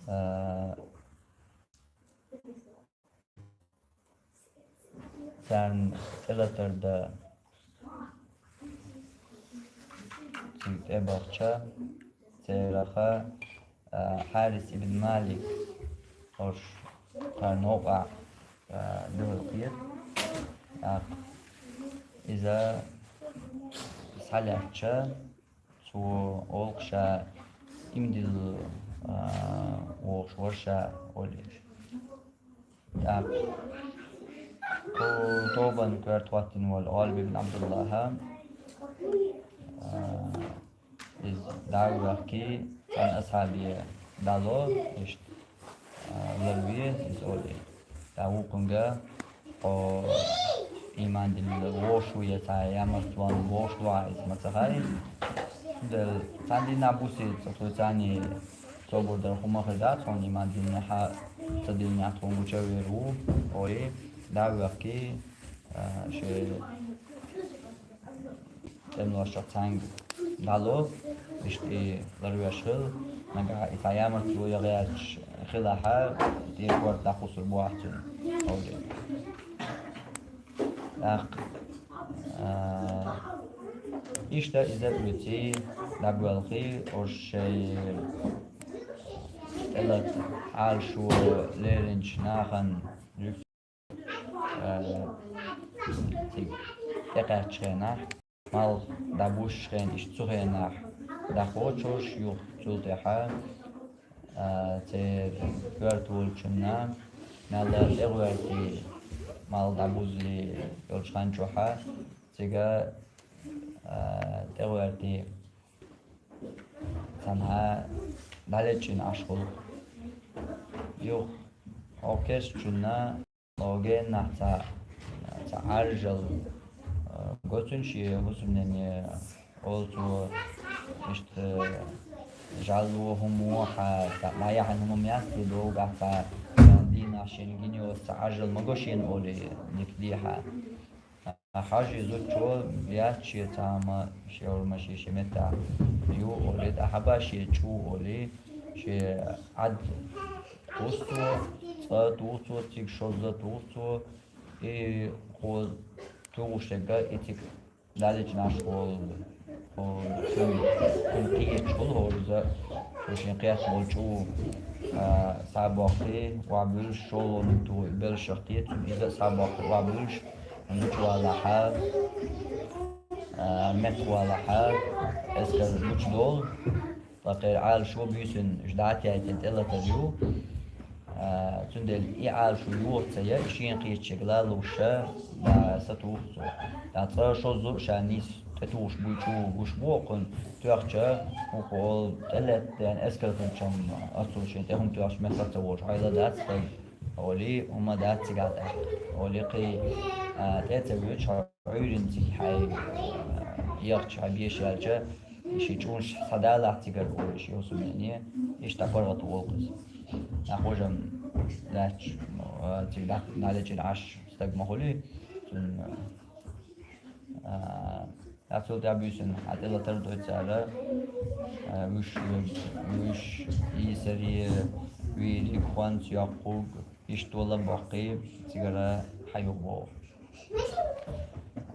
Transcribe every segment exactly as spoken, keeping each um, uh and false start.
а, царна тӀелатар дан цига тӀебахча, царех, а, Хьарис ибн Малик, ош цар новкъа, а, дуьхьал кхета. ТӀаккха иза схьалаьцча, цо олу ша иман диллина, а, вогӀуш вара ша, олий. ТӀаккха кху тобанан коьрта хӀоттийна волу Гъалиб ибн Ӏабдуллахь, а, иза дӀа а ваьхкий, цхьана асхьабе дӀало, иштта, а, ларве иза, олий. ТӀаккха вукхунга, хьо иман диллина вогӀуш ву я цхьа ямартлонна вогӀуш ву хьо, иза ма ца хаьа. Цундела цхьана дийнахь, бусий, цхьа цуьнца собар дар хӀума ма хир дац хьуна, иман диллинехь а, ца диллинехь а тхуна гуча а вер ву, олий, дӀа а ваьхкий, а, шен тӀемалошчух цхьаьнга дӀало, иштта и ларвеш хилла, нагахь и цхьа ямартло я гӀерташ хилахь а, тӀе корта дӀакхуссур бу ахь цуьнан, олий. ТӀаккха, а, иштта иза оьций, дӀабоьлхий, ош шайн тӀелата Ӏалашо леринчу нахана, а, цига тӀекхаьччу хенахь, малх дӀабузучу хенахь, иштта цу хенахь дӀакхочуш юха, цул тӀаьхьа, а, церан коьрта волчунна мел тӀегӀертий, малх дӀабузале йолчу хан чохь а, цига, а, тӀегӀертий цхьанхьа дӀалечкъина Ӏаш хуьлу. Юха хьо кестачунна, хьо геннахь цхьа, цхьа Ӏаржал, а, го цуьнан шен хӀусамнене, олу цо, иштта, жӀаьлло хӀума ву хьан, цхьа дӀаяьхьна хӀума яц те, догӀу ахь цхьа, а, дийнахь шена гина йоцу цхьа Ӏаржал ма го шена, олий, дика дехьа. Хьажий зудчо яц шен цхьа хӀума, шен хӀурма шен, шен меттахь ю, олий, тӀаккха хьаба шен чӀу, олий, шен Ӏад туху цо, цкъа туху цо, цига шозза туху цо, и кхо тухуш дерг, и цига дӀалечкъина Ӏаш волу, о, цуьнан, цуьнан кхеташ хуьлу хӀорза, цо шен кхетта болу чӀу, а, схьабоккхий, охьабуьллуш, шолгӀаниг тухий белшах кхета цуьнан, иза а схьабоккхий, охьабуьллуш, гучувалахь, а, меттахвалахь, эскар гучудолу, ткъа кхеран Ӏалашо буьйсанна уьш дӀа а яйтина тӀелатар ю. А, цундела и Ӏалашо йоха ца ян, и шена кхетачуьнга лалуш, а, сатуху цо. ТӀаккха цкъа шозза а ша нийса тӀетухуш буй чӀу гуш боху кхунна, тоьхча, хӀокху олу тӀелетта деана эскархуьлучунна, оццул шен тӀе хӀума тоьхча меттах ца волуш, хьайла дац стаг, олий, хӀума дац цигахь тӀехь, олий, кхин, а, тӀе а ца воьдуш, хьо Ӏуьйранна цига хьай, а, ехача, хьай беша яьлча, и ши чӀунаш схьадалахь цигара, олий, шен хӀусамнене, иштта паргӀат волу иза. Нах важам лаьтташ, а, цига дӀа-, дӀалечкъина Ӏаш стаг ма хуьлий, цунна, а, Цул тӀаьхьа буьйсанна хьан тӀелатар а дой цара, а, вуьш, вуьш йийсаре, вийриг, хӀонс йоккхург, иштта толам боккхий, цигара хьаюхабоху.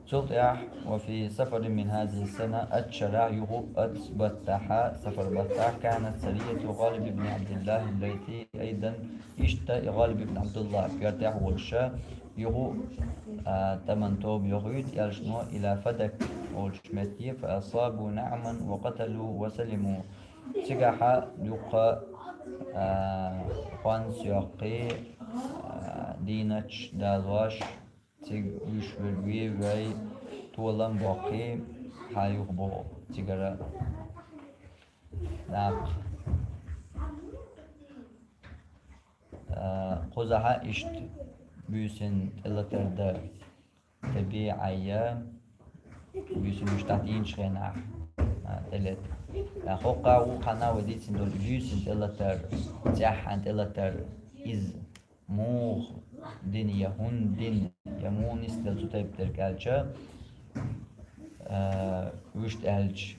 Цул тӀаьхьа, وفي صفر من هذه السنة, аччарахь юха оцу баттахь, сафар баттахь, كانت سرية غالب بن عبد الله البريثي أيضا, иштта и ГӀалиб ибн Ӏабдуллах коьртехь а волуша, юха, а, тӀаман тоба йохуьйту элчано إلى فدك олучу метте, فأصابوا نعما وقتلوا وسلموا. Цигахьа юха, а, хӀонс йоккхий, а, дийначу далош, цига уьш верг вен вай, толам боккхий, хьан юха боху цигара нах. А, кхузахьа иштта буьйсанна тӀелатар дан, табиӀийя, буьйсанна уьш дӀадийначу хенахь, а, тӀелета. А, хӀокху а вукху ханна вай дийцина долу буьйсанна тӀелатар, цӀеххьана тӀелатар иза муха дина я хӀунда дина, я муха нисделла цу тайпа дерг аьлча, а, вуьшта аьлча,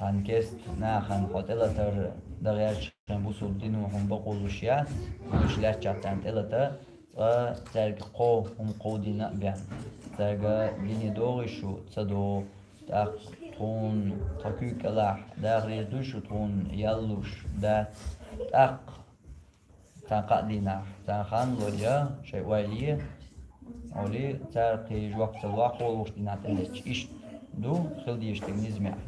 Цхьан керста нахана хьо тӀелатар дан гӀерташ хилча, бусалба дино хьуна бакъо луш яц, уьш лаьттача царна тӀелата, цкъа цаьрга кхо хӀума кховдийна а бен. Цаьрга дине догӀий шу, ца догӀу, тӀаккха тхуна тхан куьйга кӀалахь даха реза дуй шу, тхуна ял луш дац, тӀаккха царна кхаа дийнахь, царна хан лой я, шайн ойла е, олий, цара кхин жоп ца лохь, кхоалгӀачу дийнахь тӀелетташ. Иштта ду хила дезаш дерг низамехь.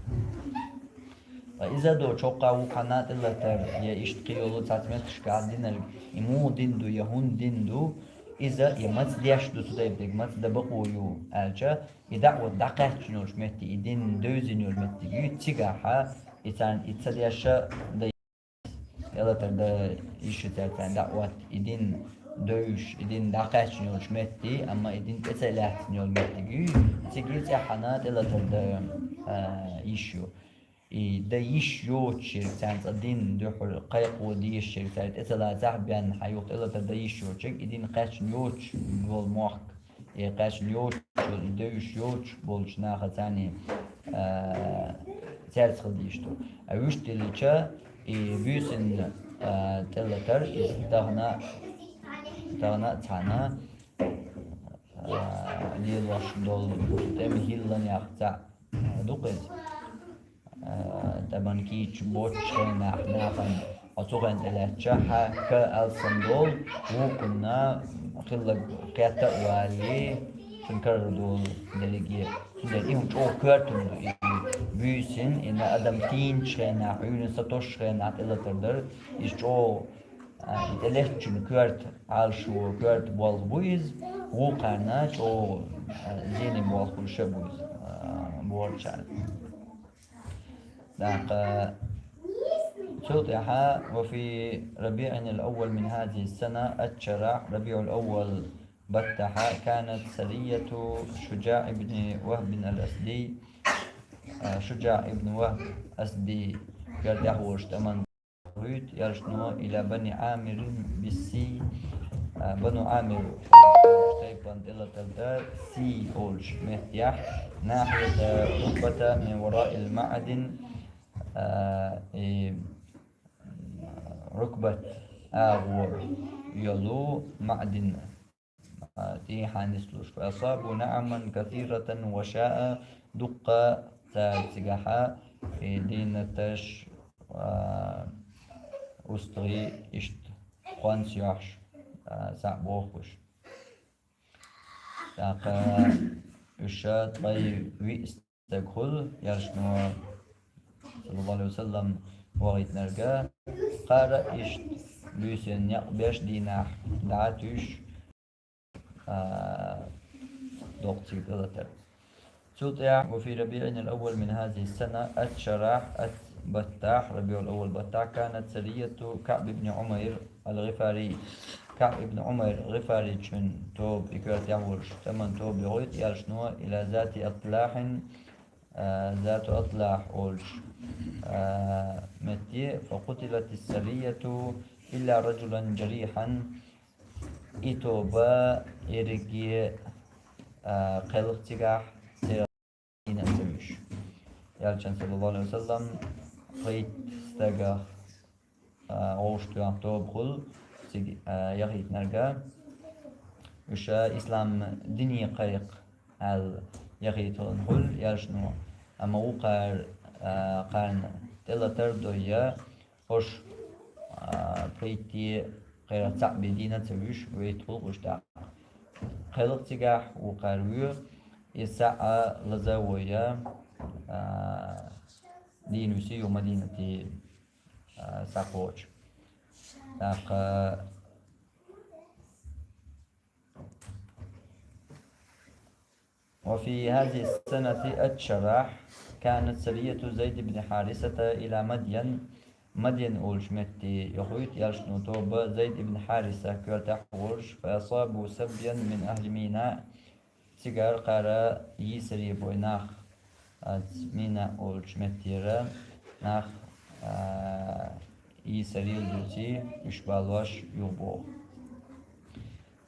Ткъа иза а доцуш, хӀокху вукхарна тӀелатар, я иштта кхин йолу цхьацца меттигашкахь динарг, и муха дин ду, я хӀунда дин ду, иза, я маца деш ду цу тайпа дерг, маца дан бакъо ю аьлча, и даӀват дӀакхаьчна йолчу метте, и дин девзина йолу меттиг ю, цигахь и царна и ца деш а дан ТӀелатар дан йиш ю цаьрца даӀват, и дин девзаш, и дин дӀакхаьчна йолчу метте, амма и дин тӀе ца лаьцна йолу меттиг ю, цига цӀеххьана тӀелатар дан, а, йиш ю. И дан йиш йоцуш ерг, царна цкъа дин дуьхьал кхайкхо дезаш ерг, цаьрга тӀе ца лацахь бен, хьан юха тӀелатар дан йиш йоцуш ерг, и дин кхаьчна йоцуш болу мохк, и кхаьчна йоцуш, и девзаш йоцуш болчу наха царний, а, цаьрца хила дезаш ду. А вуьшта деллача, и буьйсанна, а, тӀелатар, иза тахана, тахана а цхьана, а, лелош долу тӀеман хӀилланех цхьаъ ду-кх иза. А, тӀеман кийча боцчу хенахь нахана, хьо цу хенахь тӀелаьцча, хьан ка алсам долу, вукхунна хилларг кхетта а валале, цуьнан карара долу дерриге. Цундела и хӀума чӀогӀа коьрта хӀума ду, и буьйсанна, и на адам тийначу хенахь, Ӏуьйранна сатосучу хенахь тӀелатар дар, иза чӀогӀа, а, и тӀелеттачун коьрта Ӏалашо, коьрта болх бу иза, вукхарна чӀогӀа, а, зене болх хуьлуш а бу иза, а, бохучарна. ТӀаккха цул тӀаьхьа: «وفي ربيع الأول من هذه السنة», аччарахь, Рабиул-Аввал баттахь, «كانت سرية شجاع بن وهب الأسدي», а, Шуджаъ ибн Вахб Асди коьртехь волуш тӀеман хӀуьйту, яьлча, «إلى بني عامر بالسي», а, Бану Ӏамир тайпана тӀелатар дан Сий олучу меттехь, «ناحية ركبة من وراء المعدن», а, и Рукбат агӀор йолу Маъдин, а, тӀехьа нислуш. «فأصابوا نعما كثيرة وشاء», дуккха цара цигахь и дийнаташ, а, устагӀий иштта кхонца йохьуш, а, схьа а бохуш. ТӀаккха уьш ткъе виъ стаг хуьлу, яьлча, саллаллаху Ӏалайхи ва саллам, вахийтинарг, кхара иштта буьйсанна некъ беш дийнахь дӀа а туьйсуш, а, доккху цига тӀелатар. Цул тӀаьхьа: «وفي ربيع الأول من هذه السنة», аччарахь, ат баттахь, Рабиул-Аввал баттахь, «كانت سرية كعب بن عمير الغفاري», КаӀб ибн Ӏумайр ГӀифаричун тоба, и коьртехь волуш тӀеман тоба йохуьйту, яьлча, «إلى ذات أطلاح», а, Зату Атлахь олуш, а, метте, «فقتلت السرية إلا رجلا جريحا», и тоба ерриге, а, кхелха цигахь, церан дийна а ца вуьйш. Яьлча, саллаллаху Ӏалайхи ва саллам, пхийтта стагах, а, гӀовш тоьхна тоба хуьлу цига, а, яхийтинарг. Уьш ислам дине кхайкха аьлла яхийтина хуьлу, яьлча, амма вукхара, а, кхарна тӀелатар дой, хӀорш, а, пхийтте кхерах цхьаъ бен дийна а ца вуьйш, вайта хуьлу уьш тӀаккха. Кхелха цигахь вукхара воь, и схьа а лаза а вой, а, дийна висий юха Мадинате, а, схьакхочу. ТӀаккха «وفي هذه السنة», аччарахь, «كانت سرية زيد بن حارثة إلى مدين», Мадьян олучу метте йохуьйту, яьлча, тоба Зайд ибн Хьариса коьртехь волуш, «فأصابوا سبيا من أهل ميناء», цигара кхара йийсаре бой нах, а, Мина олучу меттера нах, а, йийсаре а дуьйций, уьш балош юхабоху.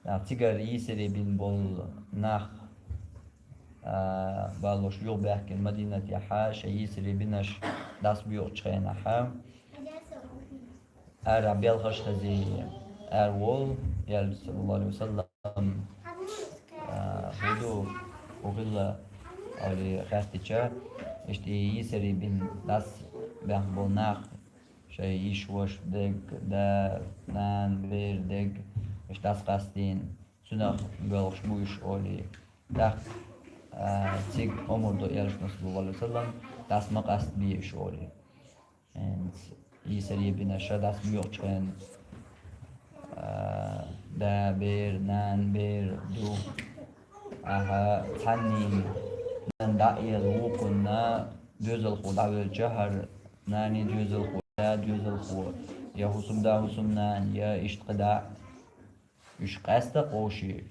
Нах цигара йийсаре бина болу нах, а, балош юхабаьхкина Мадинатехь шайн йийсаре бинарш, дӀасабоьлхучу хенахь, ара белхаш хезий, ара волу, аьлла, саллаллаху Ӏалайхи ва саллам, а, хӀун ду, хӀун хилла, олий хаьттича, иштта и Йисари бин дӀасабаьхна болу нах, шайн йиша-ваша дерг, да, нана, бер дерг, иштта дӀасакъастийна, цунах боьлхуш бу уьш, олий. ТӀаккха, а, цига омра до, аьлла, Элчано, саллаллаху Ӏалайхи ва саллам, дӀаса ма къастабе уьш, олий. ХӀинца Йисари бинарш дӀасабоьлхучу хенахь, а, да, бер, нана, бер ду. Ахьа, цхьаннена нана дӀа а елла, вукхунна доьзалхо дӀавелча, хӀара нани доьзалхо, да доьзалхо, я хӀусамда хӀусамнана, я иштта кхидӀа а. Уьш къаьста кху вовшийн,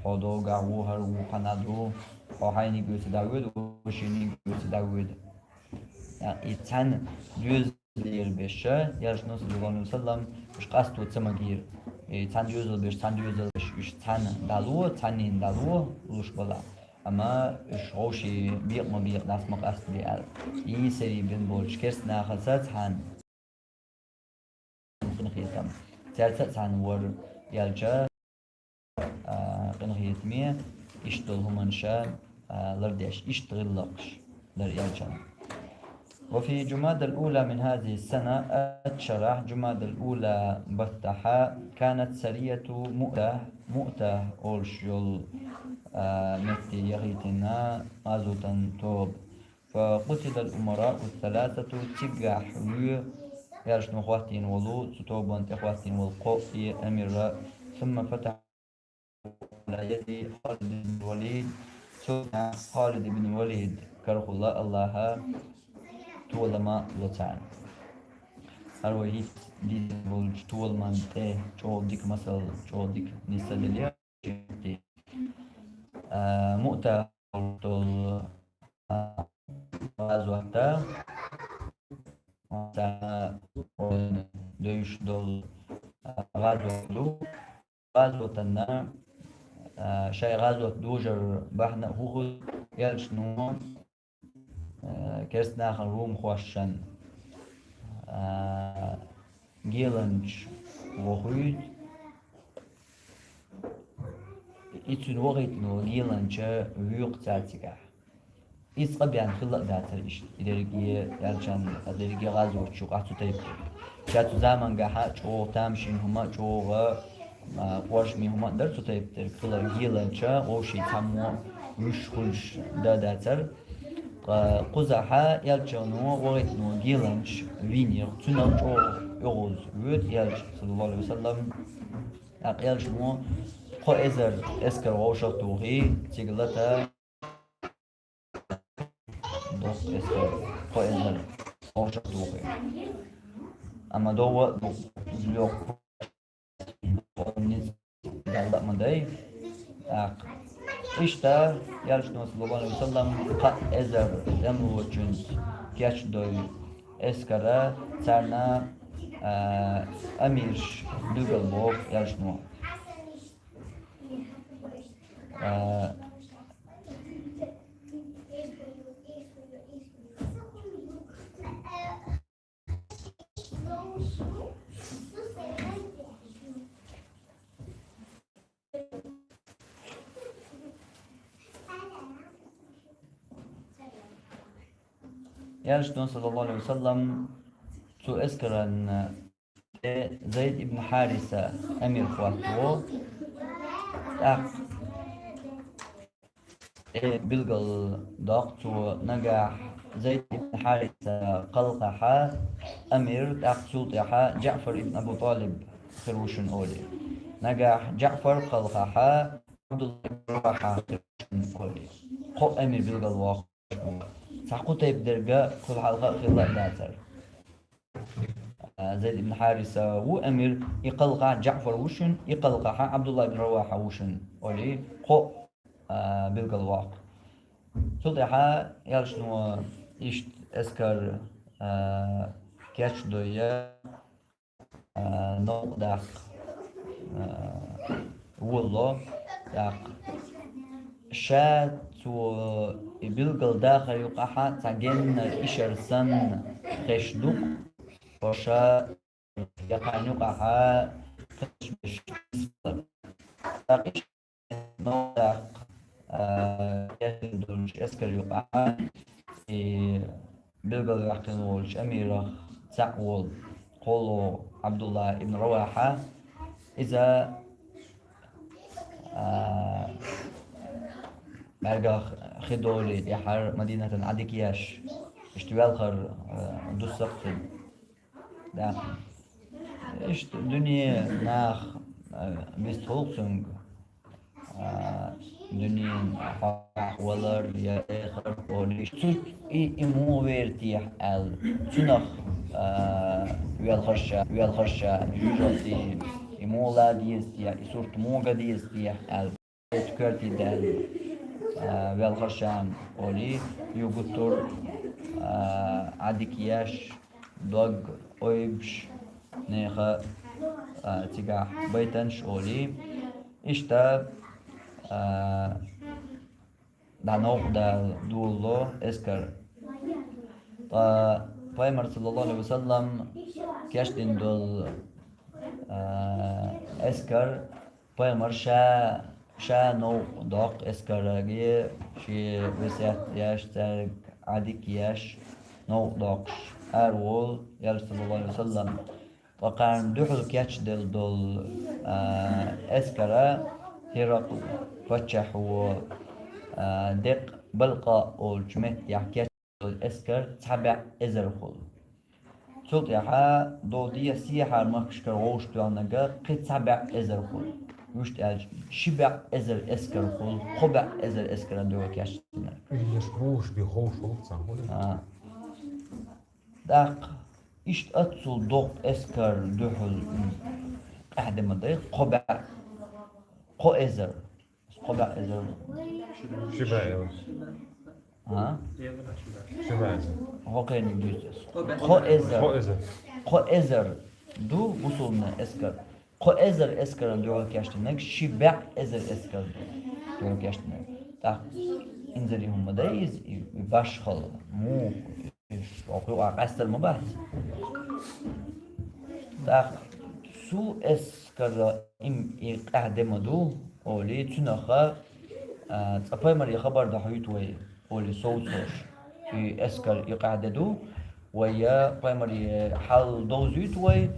хьо догахь ву, хӀара вукхунна ду, хьо хьайниг оьций дӀавоьду, вовшийниг оьций дӀавоьду. И цхьаьна доьзал лелабеш, Элчано, саллаллаху Ӏалайхи ва саллам, уьш къасто ца магийра. И цхьаьна доьзал беш, цхьаьна доьзал беш, уьш цхьаьна дӀало, цхьаннена дӀало луш балахь. Амма уьш вовшийн бекъа ма бекъа, дӀаса ма къастабе аьлла. Йисари бин болчу керста нахаца цхьаьна къинхетам. Цаьрца а цхьаьна вара, аьлча, а, къинхетаме, иштта долу хӀуманаш, а, лардеш, иштта гӀиллакхаш дара, аьлча. وفي جمادى الأولى من هذه السنة, аччарахь Жумадал-Ула баттахь, كانت سرية مؤتة, Муъта олуш йолу, а, метте яхийтина гӀазотан тоба. فقتل الأمراء الثلاثة, цигахь вуьйцу, Элчано хӀоттийна волу, цу тобанна тӀе хӀоттийна волу кхоъ а амир. ثم فتح على يد خالد بن الوليد, цу Халид ибн Валид карахула Аллаха толам ло царна. ХӀара вай хӀинца дийцина волчу толаман тӀе чӀогӀа дика масал, чӀогӀа дика нисделира. А, Муъта долу, а, гӀазот, а, девзаш долу, а, гӀазот ду. ГӀазотана, а, шайн гӀазот дожар бахьана а хӀун хуьлу, Элчано, а, керста нахана румхошна, а, геланча вохуьйту. И цуьнан вахийтина геланча воькху цара цигахь. Иза цкъа бен хилла а дацара иштта. И дерриге, аьлча, дерриге гӀазоташ юкъахь цу тайпа. Ша цу замангахь чӀогӀа тамашийна хӀума, чӀогӀа, а, къожаме хӀума а дара цу тайпа дерг хилар, геланча вовшийн цхьаммо вуьйш хуьлуш дан дацара. Ткъа кхузахь Элчано вахийтина геланча вийна, цуьнан чӀогӀа оьгӀаз воьду Элча, саллаллаху Ӏалайхи ва саллам. ТӀаккха Элчано кхо эзар эскар вовшах а тухий, цига лата доккха эскар, кхо эзар вовшах а тухий. Амма довва а ду, лоьху ницкъ Далла а ма дай. ТӀаккха иштта Элчано, саллаллаху Ӏалайхи ва саллам, кхо эзар тӀемалочуьнца кечдой эскара царна, а, амирш билгалбоху Элчано. А, Элчано, саллаллаху Ӏалайхи ва саллам, цу эскаран тӀе Зайд ибн Хьариса амир хӀотто. ТӀаккха тӀе билгалдоккху цо, нагахь Зайд ибн Хьариса кхалхахь амир, тӀаккха цул тӀаьхьа Джаъфар ибн Абу ТӀалиб хир ву шуна олий. Нагахь Джаъфар кхалхахь Абдулла ибн Равахьа хир ву шуна олий. Кхо амир билгалвоккху. Цхьа кху тайпа дерг кхул хьалха а хилла а дацара. А, Зайд ибн Хьариса ву амир, и кхалхахь Джаъфар ву шуна, и кхалхахь Абдулла ибн Равахьа ву шуна олий, кхо, а, билгалвоккху. Цул тӀаьхьа Элчано иштта эскар, а, кечдойя, а, новкъа даккха, а, волало, тӀаккха ша цо и билгал дахар юкъахьа цхьа геннара ишар санна хеш ду-кх, хӀорш я кхаьн юкъахьа кхечбеш. ТӀаккха иштта новкъа даккха, а, кхетта долча эскар юкъахьа, и билгал ваьккхина волча амирах цхьаъ волу кхоалгӀа Ӏабдулла ибн Равахьа, иза, а, бӀаьргах хи долий тӀаьхьара Мадинатана Ӏадика еш, иштта велхар, а, дуссакх цуьнан. Да. Иштта дуьне нах, а, вистхуьлу цуьнга, а, дуьненан хьокъехь валар я эхарт олий. Цуьнга и, и муха вер техьа аьлла, цунах, а, велхар ша, велхар ша, жуьжалти, и муха ла деза техьа, и сурт муха ган деза техьа аьлла. Коьрте даьлла, а, велхар ша олий, юха гуттар а, Ӏадика еш, дог ойбуш, нехан, а, цигахь байтанаш олий. Иштта, а, дӀа новкъа дала долало эскар. Ткъа Пайхамар, саллаллаху Ӏалайхи ва саллам, кечдина долу, а, эскар Пайхамар ша, ша новкъа доккху эскарге, шен весет еш, цаьрга Ӏадика еш, новкъа доккхуш, ара волу, элча, саллаллаху Ӏалайхи ва саллам. Ткъа кхарна дуьхьал кечделла долу, а, эскара ХӀиракъл паччахьо, а, декъ Балкъа олучу меттехь кечделла долу эскар цхьа бӀе эзархула. Цул тӀаьхьа долу дехьа-сехьара махкашкара вовшахтоьхнарг кхин цхьа бӀе эзархула. Вуьшта аьлча, ши бӀе эзар эскархула, кхо бӀе эзар эскаран дуьхьал кечдинарг. Уьш бохуш бен ховшалгӀа цхьаъ хуьлу. А. ТӀаккха иштта оццул доккха эскар дуьхьал, м, къаьхьа де ма дай, кхо бӀе, кхо эзар. Кхо бӀе эзар. Ши бӀе эзар. А? Ши бӀе эзар. ХӀокхуьниг дуьйцу ас. Кхо эзар. Кхо эзар. Кхо эзар ду бусулбанан эскар. Кхо эзар эскаран дуьхьал кечдинарг, ши бӀе эзар эскаран дуьхьал кечдинарг. ТӀаккха инзаре хӀума ма дай иза, и, и башхалла, муха, и шо кхуьа къаьстар ма бац. ТӀаккха цу эскара и, и къаьхьа де ма ду, олий, цуьнах, а, цкъа Пайхамаре хабар дӀахьуьйту вай, олий, совцош. И эскар и къаьхьа де ду, вай я Пайхамаре хьал довзуьйту вай,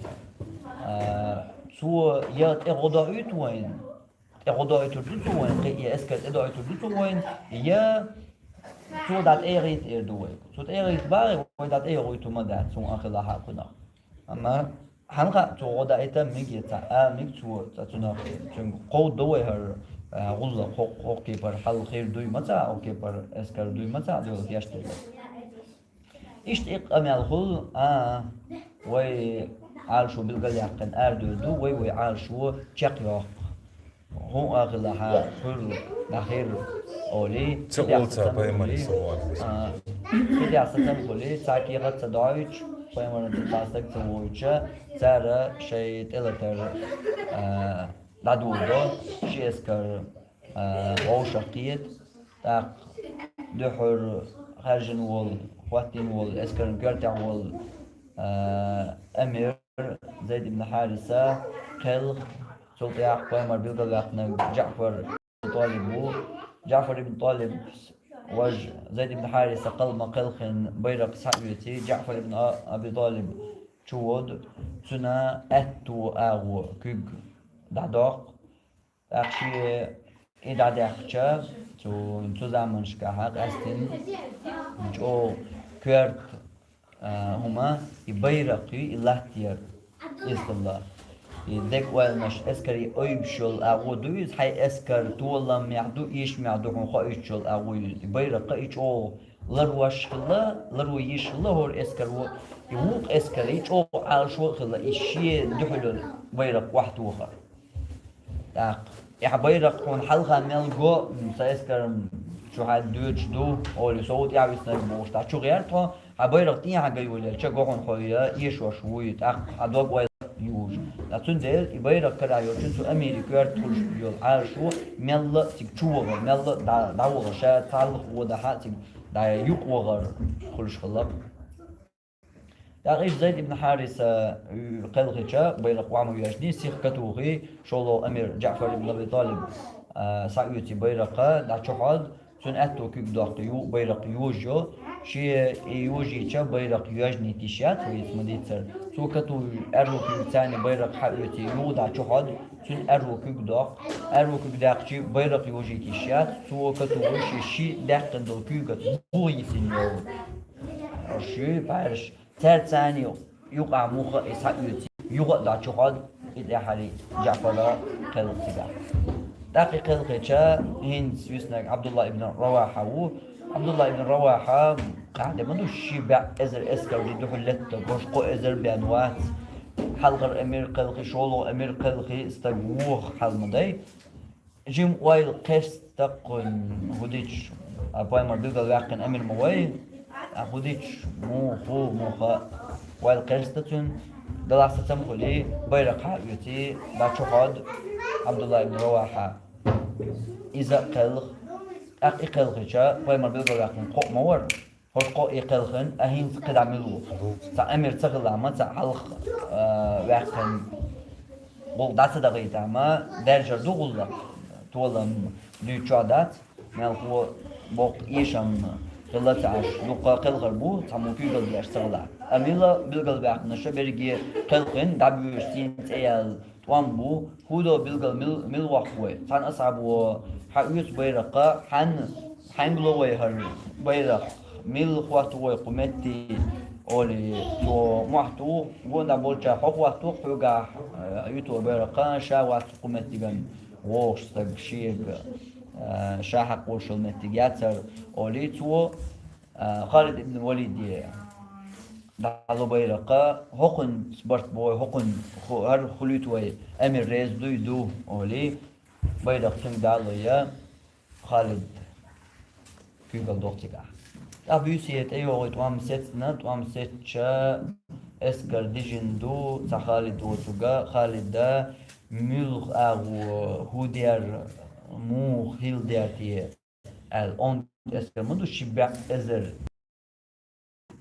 а, цо я тӀе гӀо доуьйту вайна, тӀе гӀо доуьйтур ду цо вайна, кхин я эскар тӀе доуьйтур ду цо вайна, я цо дӀатӀегӀийта эр ду вай. Цо тӀегӀийта бахьа, вай дӀатӀегӀуьйтур ма дац, хӀун а хилахь а кхунах. Амма хьанна хаьа, цо гӀо даийта мега я ца а мега цо, цкъа цунах, цуьнга кховдадо вай хӀара, а, гӀуллакх, хӀокху, хӀокху кепара хьал хир дуй ма ца а, хӀокху кепара эскар дуй ма ца а, дуьхьал кечделла. Иштта и къамел хуьлу, а, вай Ӏалашо билгалъяьккхина арадевр ду, вай, вай Ӏалашо чекхйоккху. ХӀун а хилахь а, хуьлу, нахера, олий, ца кхидӀа олу ца сацам Пайхамаре, хуьлий, саллаллаху Ӏалайхи ва саллам, а, кхидӀа сацам хуьлий, цхьа кехат ца доуьйтуш, Пайхамаран тӀе цхьа стаг ца воуьйтуш, цара шайн тӀелатар, а, дӀадоло, ши эскар, а, вовшах кхета, тӀаккха дуьхьал хаьржина волу, хӀоттийна волу, эскаран коьртехь волу, а, амир Зайд ибн Хьариса кхелха, цул тӀаьхьа Пайхамар билгалваьккхинарг Джаъфар ибн ТӀалиб ву. Джаъфар ибн ТӀалиб важа Зайд ибн Хьариса кхел ма кхелхина байракх схьаоьций, Джаъфар ибн А-, Аби ТӀалиб чу воду, цуьнан аьтту агӀо куьг дӀадоккху. ТӀаккха шен и дӀадаьккхича, цу, цу заманашкахь къаьстина чӀогӀа коьрта, а, хӀума, и байракх ю, и латта яр, иза хилла. И дега ойланаш, эскаре ойбуш йолу агӀо ду иза, хьайн эскар толламехь ду, эшамехь ду хьуна хоуьйтуш йолу агӀо ю иза. И байракх и чӀогӀа ларвеш хилла, ларво йиш хилла хӀора эскаро, и вукху эскаре чӀогӀа Ӏалашо а хилла, и шен дуьхьал йолу байракх охьатохар. ТӀаккха, и хьан байракх хьуна хьалха мел го, м, сан эскар чу хьан доьдуш ду, олий, сов тӀаьхьа виснарг бохуш, тӀаккха чу гӀерта хьо, хьан байракх тӀехьа ган йолаелча, го хьуна хьо я эшош вуй, тӀаккха хьан дог ойла южу. Ткъа цундела и байракх карахь йолчун цу амира коьрта хуьлуш йолу Ӏаьржа мелла а цига чу вахар, мелла а дӀа-, дӀавахар, ша цхьаллах вон дӀа-хьа а цига дӀа юкъа вахар хуьлуш хилла. ТӀаккха иштта Зайд ибн Хьариса кхелхича, байракх охьа ма йоьжний, сиха катухий, шолгӀа амир Джаъфар ибн Аби Талиб, а, схьаоьций байракх дӀа чухьод, цуьнан аьтту куьг доккху ю-, байракх йожайо, шен и йожийча байракх йоьжний тиша яц, вайца ма-дийццара. Цо катуй аьрру куьг царна байракх схьаоьций юха дӀа чухьод, цуьнан аьрру куьг доккху, аьрру куьг даьккхича байракх йожий тиша яц, цо катуй шен ши даьккхина долу куьйгаца буха йисина йолу. Ши пхьаьрш цаьрца цхьаьна юкъахь муха и схьаоьций, юха а дӀа чухьод, и тӀаьххьара Джаъфара кхелха цигахь. ТӀаккха и кхелхича, хӀинца виснарг Ӏабдулла ибн Равахьа ву. Ӏабдулла ибн Равахьа, кхаьхьа де ма ду, ши бӀе эзар эскар ду дуьхьал летта, хӀорш кхо эзар бен вац. Хьалхара амир кхелхий, шолгӀа амир кхелхий стаг вуха хьал ма дай. Жима ойла кхерста кхуьнан хӀу дича, а, пайхамар билгал ваьккхина амир ма вай, а, хӀу дича, муха, муха ойла кхерста цуьнан, делахь сацам хуьлий, байракх схьаоьций, дӀа чухьод Ӏабдулла ибн Равахьа. Иза а кхелха, тӀаккха и кхелхича, пайхамар билгал ваьккхина кхоъ ма вара. ХӀорш кхоъ и кхелхина, а хӀинца кхидӀа мила ву? Цхьа амир ца хилла ма, цхьа хьалха, а, ваьккхина гӀуллакх дӀа ца дахийта ма, даьржар ду гӀуллакх, толам дуьйцуш дац, мелхо боккха эшам хилла ца Ӏаш, дуккха кхелхар бу, цхьаммо куьйгалла деш ца хилла. Амма мила билгал баьккхинарш берриге кхелхина, дӀабоьжуш цӀена цӀе яьлла тӀом бу, хӀу до билгал мил-, мила воккху вай? Цхьана асхьабо схьаоьцу байракх, хьан-, хьаьнга ло вай хӀара байракх, мила хӀоттаво вай кху метте, олий, цо мохь туху, гонах болчара хьо хӀоттадо, хьоьгахь, э, юьту вай байракх, ша вац кху меттиган вогӀуш стаг, шега, э, ша хьакхолуш йолу меттиг яцара, олий цо, а, Халид ибн Валиде дӀало байракх, хӀокхуьнца барт бу вай, хӀокхуьнан ху-, хӀара хуьлуьйту вай, амир реза дуй, ду, олий, байракх цуьнга дӀало я, Халид куьйгалла доху цигахь. ТӀаккха буьйса тӀейогӀий тӀом сецна, тӀом сецча, эскар дижина ду, цхьа Халид воцург, Халида муьлха агӀо, хӀу дер, муха хила дер те аьлла, онда эскар ма ду, ши бӀе эзар,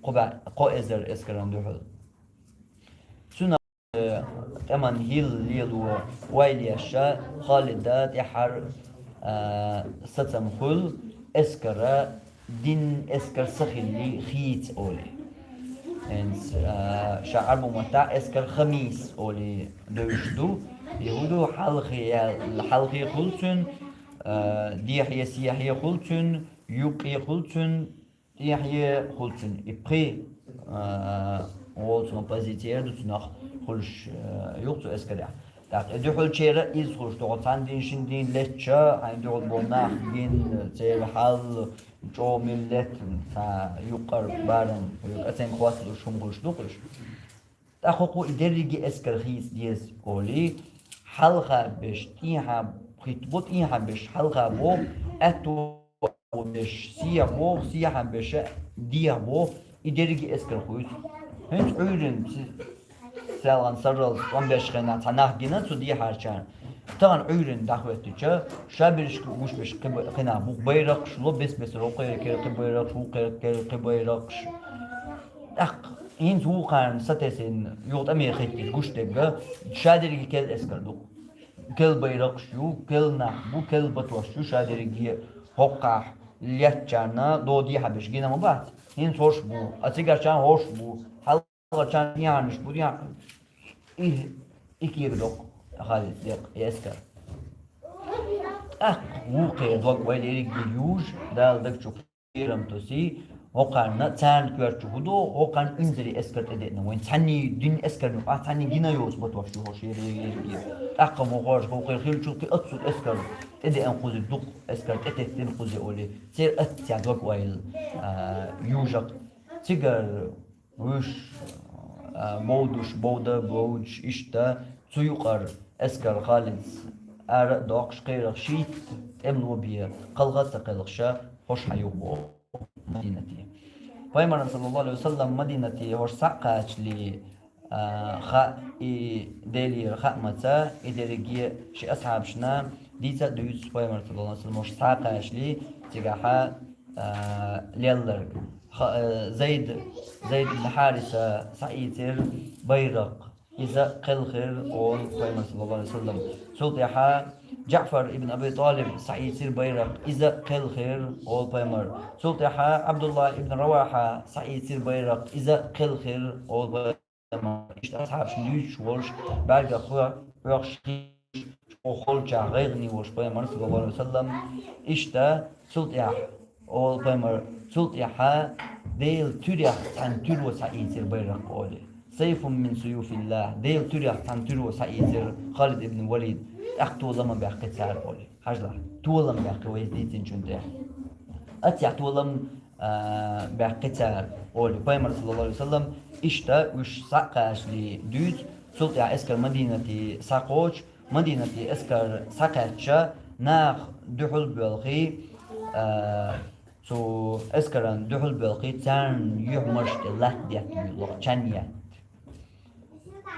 кхо бӀе, кхо эзар эскаран дуьхьал. Цуьнан, э, тӀеман хӀилла лело ойла еш, Халида тӀаьххьара, а, сацам хуьлу, эскара дин эскар ца хилли хийца олий. ХӀинца, а, ша Ӏарбу маттахь эскар хамийса олий девзаш ду. И хӀу ду, хьалхе ял-, хьалхе хуьлу цуьнан, а, дехье-сехье хуьлу цуьнан, юккъе хуьлу цуьнан, тӀехье хуьлу цуьнан. И пхи, а, волу цуьнан позици эр ду цунах хуьлуш, а, юха цу эскарехь. ТӀаккха и дуьхьалчеран иза хуьлуш, тоху цхьана дийнахь шина дийнахь летча, хьайн дуьхьал болу нах гина, церан хьал, чӀогӀа мила летта, цхьа юккъара барам, оценка хӀотталуш хӀума хуьлуш ду-кх уьш. ТӀаккха хӀокхо и дерриге эскар хийца деза олий, хьалха беш тӀехьа хӀиттабо, тӀехьа беш хьалха боху, аьтту беш сехьа боху, сехьа беш дехьа боху, и дерриге эскар хуьйцу. ХӀинца Ӏуьйранна ц-, цаьлгӀан сарралц тӀом беш хенахь цхьа нах гина цу дехьарчарна. Тахана Ӏуьйранна дӀахӀоьттича, ша берриш гуш беш кхи ба-, кхин нах бу, байракхаш ло бес-бесара, хӀокхеран кара кхин байракхаш, вукхеран кара кхин байракхаш. ТӀаккха хӀинца вукхарна сатесна юха тӀаме хӀиттича гуш дерг, ша дерриге керла эскар ду-кх. Керла байракхаш ю, керла нах бу, керла батош ю, ша дерриге хӀокхахь леттачарна доху дехьа беш гина ма бац. ХӀинца хӀорш бу, а цигарчарна хӀорш бу, хьалхарчарна дехьарнаш бу, дехьа-, и, и кега доккху Халида декъ, и эскар. ТӀаккха вукхеран дог вай дерриге южу, Дала даг чу кхерам тосий, хӀокхарна царна коьрта чу хӀу догӀу, хӀокхарна инзаре эскар тӀедеъна. Вайн цхьанний дин эскарна юкъахь цхьанний гина йоцу батош ю хӀорш ерриге. ТӀаккха ма хӀорш хӀокхеран хиллачул кхин оццул эскар тӀедеъна кхуза, дукха эскар тӀететтина кхуза олий, церан аттаца дог ойла, а, южакъ. Цигара вуьш, а, бовдуш, бовда, бовдуш, иштта цу юкъара эскар Халидца ара а доккхуш, кхерах шийтта тӀемало бен, кхалха а ца кхелхаш, хӀорш схьаюхабо Мадинате. Пайхамарна, саллаллаху Ӏалайхи ва саллам, Мадинате хӀорш схьа а кхачале, а, хаа и Делера хаамца, и дерриге ший асхьабашна дийца а дуьйцу пайхамар, саллаллаху алейхи ва саллям, уьш схьакхачале цигахьа, а, лелларг. Ха-, а, Зайд, Зайд ибн Хариса схьаийцира байракх, иза кхелхира, олу пайхамар, саллаллаху алейхи ва саллям. Цул тӀаьхьа Джаъфар ибн Аби Талиб схьаийцира байракх, иза кхелхира, олу пайхамар. Цул тӀаьхьа Абдуллах ибн Равахьа схьаийцира байракх, иза кхелхира, олу пайхамар. Иштта асхьабашна дуьйцуш волуш, бӀаьргех хьоьхуш, чӀогӀа холчохь гӀайгӀане волуш пайхамар, саллаллаху алейхи ва саллям. Иштта цул тӀаьхьа, олу пайхамар, цул тӀаьхьа Делан туьрех цхьана туьро схьаийцира байракх, олий. Сайфун мин суюфиллах, Делан туьрех цхьана туьро схьаийцира Халид ибн Валид, тӀаккха толам а баьккхи цара, олий. Хьажалахь, толам баьккхи вай иза дийцинчунна тӀехь. Аццехь толам, а, баьккхи цара, олий, пайхамар, саллаллаху алейхи ва саллям. Иштта уьш схьа а кхачале дуьйцу, цул тӀаьхьа эскар Мадинате схьакхочу, Мадинате эскар схьакхаьчча, нах дуьхьал боьлхий, а, цу эскаран дуьхьал боьлхий, царна юьхьмарш тӀе латта детта буьйлалу, чан етта,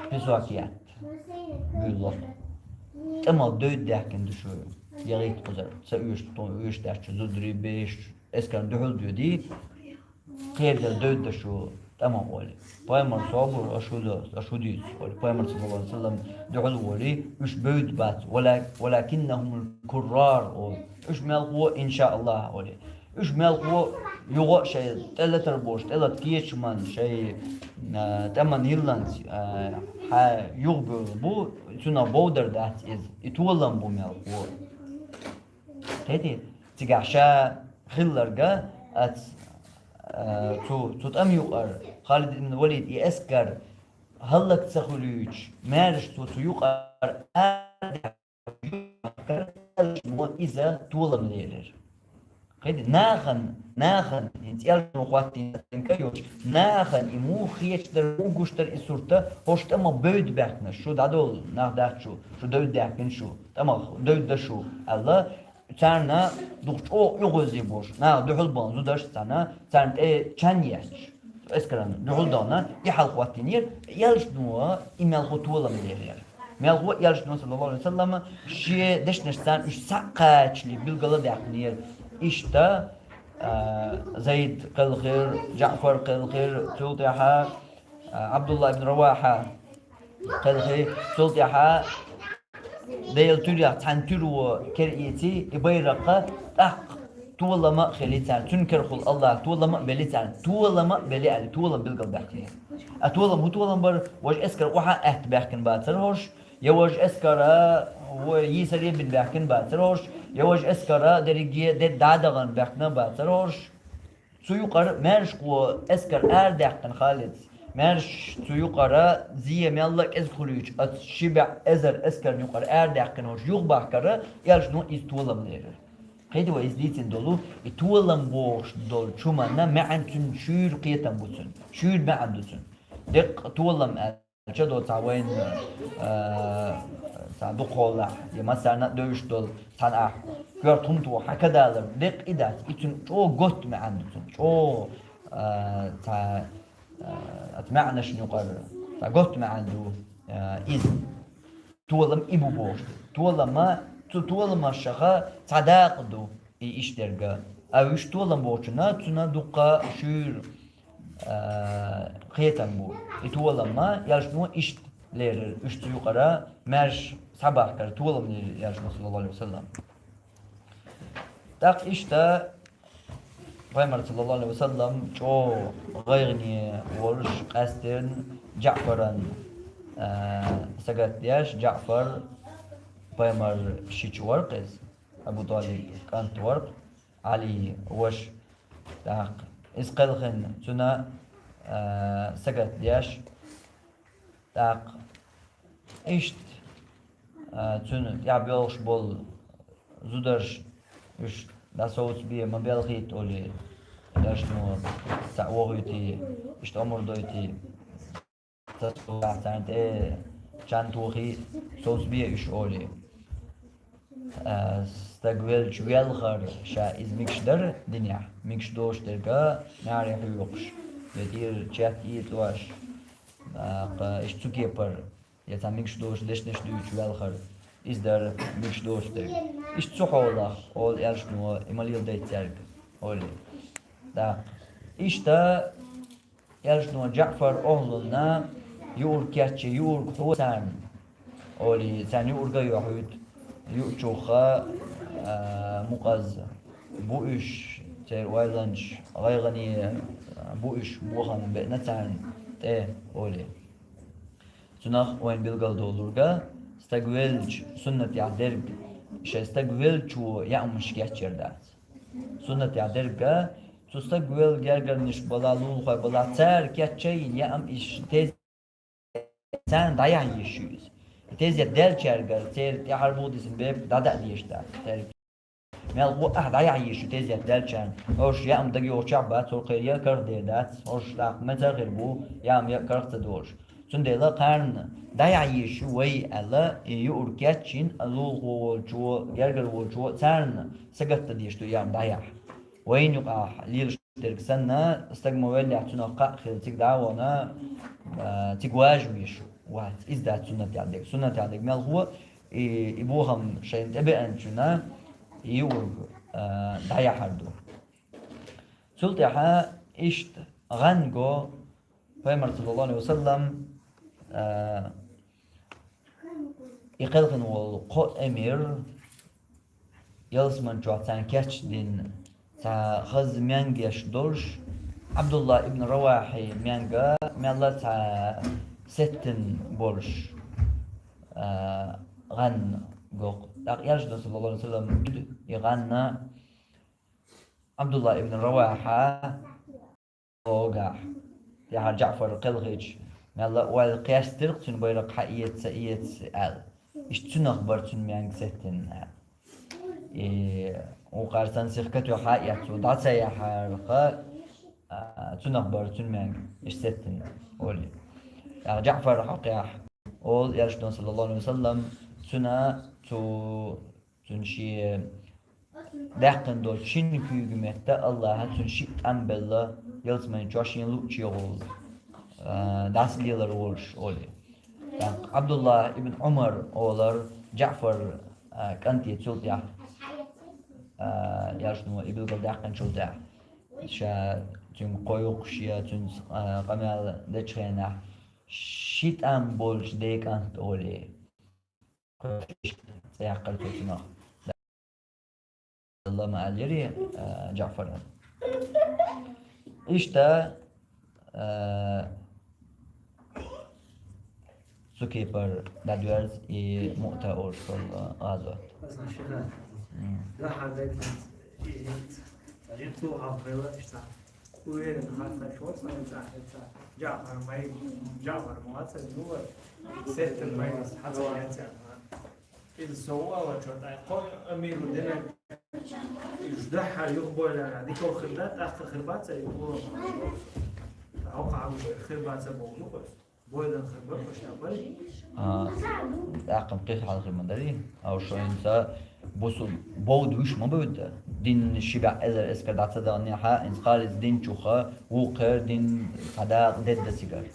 песок етта буьйлалу. ТӀамал девдда даьккхина ду шу, яхийта кхузара, ца оьшуш, тхуна оьшуш дац шу, зударий, бераш, эскарна дуьхьал доьдий, кхерадала девдда шу тӀамал, олий. Пайхамар, собар, аша хӀун до, аша хӀун дуьйцу, олий. Пайхамар, саллаллаху алейхи ва саллям, дуьхьал волий, уьш бевдда бац, вала-, валакиннахумул куррар, олий. Уьш мелхо, иншааллах, олий. Уьш мелхо юха а шайн тӀелатар болуш, тӀелата кечаман, шайн, а, тӀаман йилланца, а, хьа юхабевлла бу, цунах бовдар дац иза. И толам бу мелхо. Кхетий? Цигахь ша хилларг, ац, а, цу, цу тӀам юкъара Халид ибн Валид и эскар хӀаллак ца хуьлуьйтуш, маьрша цо цу юкъара арадехкина, иза толам лерира. Кхетий, нахана, нахана, хӀинца элчано хӀоттийна тӀемка йолуш, нахана и муха хеташ дара, муха гуш дара и сурт, хӀорш тӀамах бевдда баьхкина, шу дӀадолу нах дац шу, шу девдда даьккхина шу, тӀамах девдда шу, аьлла, царна дукха чӀогӀа оьгӀазе болуш, наха дуьхьал бахана зударшца цхьаьна, царна тӀе чан етташ, эскаран дуьхьал дахана, и хьал хӀоттийнера, элчано и мелхо толам лерира. Мелхо элчано, саллаллаху алейхи ва саллям, шен дешнашца уьш схьа а кхачале билгал а даьккхинера. Иштта, а, Зайд кхелхира, Джаъфар кхелхира, цул тӀаьхьа, а, Абдулла ибн Равахьа кхелхи, цул тӀаьхьа Делан туьрех цхьана туьро кара эций, и байракх, тӀаккха толам а хили царна, цуьнан карахула Аллах толам а бели царна, толам а бели аьлла, толам билгал баьккхинера. А толам хӀун толам бара, важа эскар охьа а аьтта баьхкина бацара хӀорш, я важа эскар а вай йийсаре бина баьхкина бацара хӀорш, я важа эскар а дерриге де дӀадахана баьхкина бацара хӀорш. Цу юкъара маьршахо эскар арадаьккхина Халида, маьрша цу юкъара зе мелла а кӀезиг хуьлуьйтуш, оцу ши бӀе эзар эскарна юкъара арадаьккхина хӀорш юхабахкара, элчано иза толам лерира. Кхетий вай иза дийцина долу, и толам бохуш долчу хӀуманна маьӀна цуьнан шуьйра кхетам бу цуьнан, шуьйра маьӀна ду цуьнан. Деккъа толам аьлла, чадо цхьа вайна, а, цхьа дукхахьолахь, я массарна а девзаш долу цхьана ахь коьрта хӀума тоха хьан кадалар деккъа и дац, и цуьнан чӀогӀа готта маьӀна ду цуьнан, чӀогӀа, а, цхьа, а, оцу маьӀнашна юкъара цхьа готта маьӀна ду, а, иза. Толам и бу бохуш ду. Толама, цу толамашха цхьа дакъа ду и иштта дерг. А уьш толам бохучунна, цунна дуккха шуьйра, а, кхетам бу. И толам ма, элчано иштта лерира, уьш цу юкъара маьрша схьабахкара толам лерира элчано, саллаллаху алейхи ва саллям. ТӀаккха иштта пайхамар, саллаллаху алейхи ва саллям, чӀогӀа гӀайгӀане волуш, къаьсттина Джаъфаран, а, сагатдеш, Джаъфар пайхамар шича вара-кх иза, Абу Талиб кӀант вара-кх, Ӏали ваша. ТӀаккха иза кхелхина, цунна, а, сагатдеш, тӀаккха иштта, а, цуьнан тӀехь боьлхуш болу зударш, уьш дӀасовцабе ма белхийта олий, элчано цхьаъ вохуьйтий, иштта омра дойтий, ца совцахь царна тӀе чан тохий, совцабе уьш олий. А, стаг велча велхар, ша иза мегаш дара динехь, мегаш долуш дерг а маьхьарий хьоькхуш, я тӀера чет ийцӀош, а, кха, иштта цу кепара, я цхьа мегаш доцуш дешнаш дуьйцуш ваьлхар, иза дара мегаш доцуш дерг. Иштта цу хьолах, олу аьлча, и ма леладай цаьрга, олий. ТӀаккха иштта аьлча, Джаъфар охьалунна юург кечъян, юург хьо царна, олий, царна юург а йохьуьйту, юучуха, а, мукъаза бу уьш, церан ойланаш, гӀайгӀане бу уьш, бохам беана царна тӀе, олий. Цунах вайна билгалдолург, стаг веллачу суннатехь дерг, шайн стаг веллачо яамаш кечъяр дац. Суннатехь дерг, цу стаг велла гергарниш балахь, лулахой балахь, цара кечъяйна яам иштта тез-, царна дӀаяхьа йиш ю иза. И тезет даьллачаьргара церан тӀаьхьара бух дисина бепиг дӀадаа дезаш дац. Церан мел гӀо ахь дӀаяхьа йиш ю тезет даьллачарна. ХӀорш яам дага йогӀучохь бац, хӀора кхера я карх дер дац, хӀорш тӀаккха мацара хир бу, яам я карх ца долуш. Цундела кхарна дӀаяхьа йиш ю вай аьлла, и юург кечйина, лулахо волчо, гергара волчо, царна сагатдан дезаш ду яам дӀаяхьа. Вайна юкъахь лелаш дерг санна, стаг ма веллехь, цунах кхаъ хилла цига дӀа а вахана, а, цига важа везаш вац. Иза дац суннатехь дерг. Суннатехь дерг мелхо, и, и бохам шайна тӀебеанчунна юург, а, дӀаяхьар ду. Цул тӀаьхьа иштта гӀан го, Пайхамар, саллаллаху Ӏалайхи ва саллам, а, и кхелхина волу кхо эмир ялсамани чохь царна кечдина, цхьа хаза маьнга еш долуш, Ӏабдулла ибн Равахьи маьнга мелла цхьа сеттина болуш, а, гӀан го. ТӀаккха аьлча, саллаллаху Ӏалайхи ва саллам, и гӀан Ӏабдулла ибн Равахьа, Огахь, тӀаьхьара Джаъфар кхелхича, мелла а ойла кхестира-кх цуьнан байракх хьаэца, ца эца аьлла. Иштта цуьнах бара цуьнан маьнга сеттина аьлла. И вукхара санна сиха катоьхна а эцна, цо дӀа ца яхьарх, а, цуьнах бара цуьнан маьнга иштта сеттина, олий. ТӀаккха Джаъфар хьокхехь, олу элчано, саллаллаху Ӏалайхи ва саллам, цуьнан цу Цуьнан шен даьккхина долчу шина куьйга метта Аллаха цуьнан шиъ тӀам белла, ялсамани чохь шена луъучу гӀуллакх, а, дӀасалелар волуш, олий. ТӀаккха Ӏабдулла ибн Ӏумар олар, Джаъфар, а, кӀанте цул тӀаьхьа, а, яшно и билгалдаьккхинчул тӀаьхьа, ша цуьнга кхойкхуш я, цуьнца, а, къамел дечу хенахь, ши тӀам болчу ден кӀант олий. Цаяккхар цо цунах. Алла ма аллири, а, Джаъфара. Иштта, а, цу кепара дӀадоьрзу и Муъта олуш долу гӀазот. М. Уверен, хатта шо сан ца хетта. Джаъфар май, Джаъфар ма вац, ну, сеттин май, хьаца яц, а. Иза со валлачо тӀе кхо амиру динар. Уьш дуьххьара юхабойла дика хир дац, тӀаккха хир бац, и улло. Хьо кхаъ хир бац боху ду кхуьнца. Бойдан хир бара, кхуьнца бара. А, тӀаккха кхин хьалха ма дарий. Ау шо хӀинца бусул бовда вуьш ма бевдда. Дин ши бӀе эзар эскар дӀа ца даханехьа, хӀинца кхаллица дин чуха, вукхара дин цхьа дакъа дедда цигара.